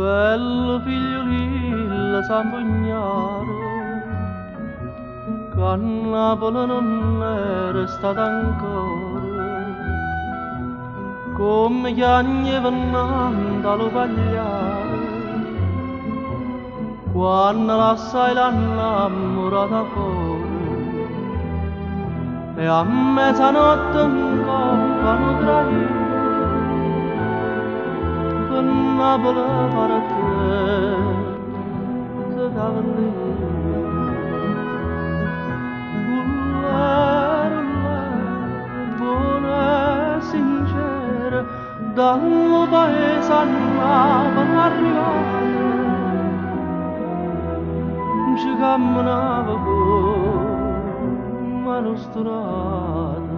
Bello figliulillo zampugnaro, che a Napoli nun era stato ancora, comme chiagneva 'nnante a lu pagliaro, quanno lassaje la 'nnammurata fore. E a mezzanotte 'ncopp' a nu traino, pe' Napule partette Cavallino. Ullèro, ullèro, buono e sincero, da lu paese a Napule arrivaje, nce cammenava comm' a nu stunato.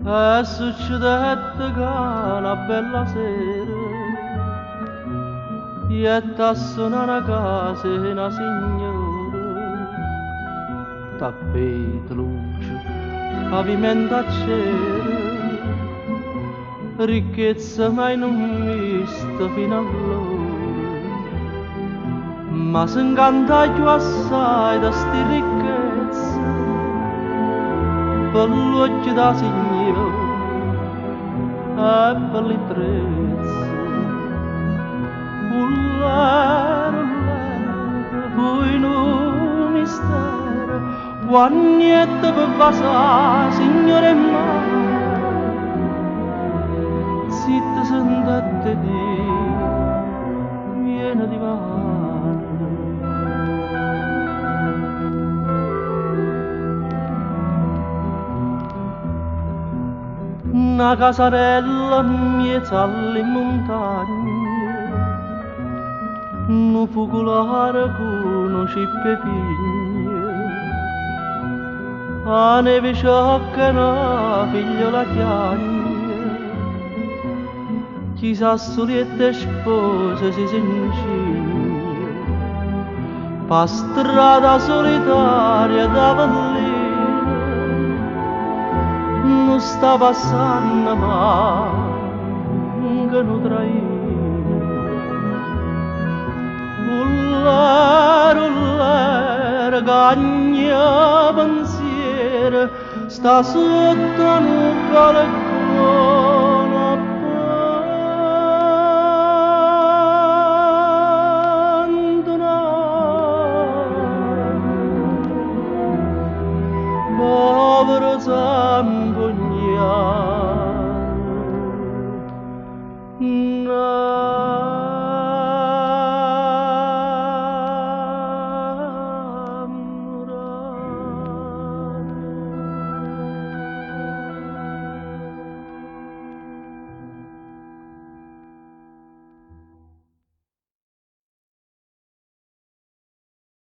E succedette ca na bella sera jette a sunà na casa 'e na signora. Tappeto, luce, pavimento a cera, ricchezza mai nun vista fino allora. Ma se 'ncantaje cchiù assaje de sti ricchezze pe ll'uocchie d' 'a signora e pe li ttrezze. Ullèro, ullèro, fuje nu mistero quanno jette pe vasà 'a signora 'e mmano. Zitto sentette 'e dì, Viene dimane. Na casarella 'mmiez' a li muntagne, nu fuculare cu nu cippo 'e pigne, 'a neve sciocca e na figliola chiagne, chi sa stu lietto 'e sposa si se 'ncigne. P' 'a strada sulitaria d'Avellino nun sta passanno manco nu traino. Ullèro, ullèro, cagna pensiero, sta sotto a nu balcone.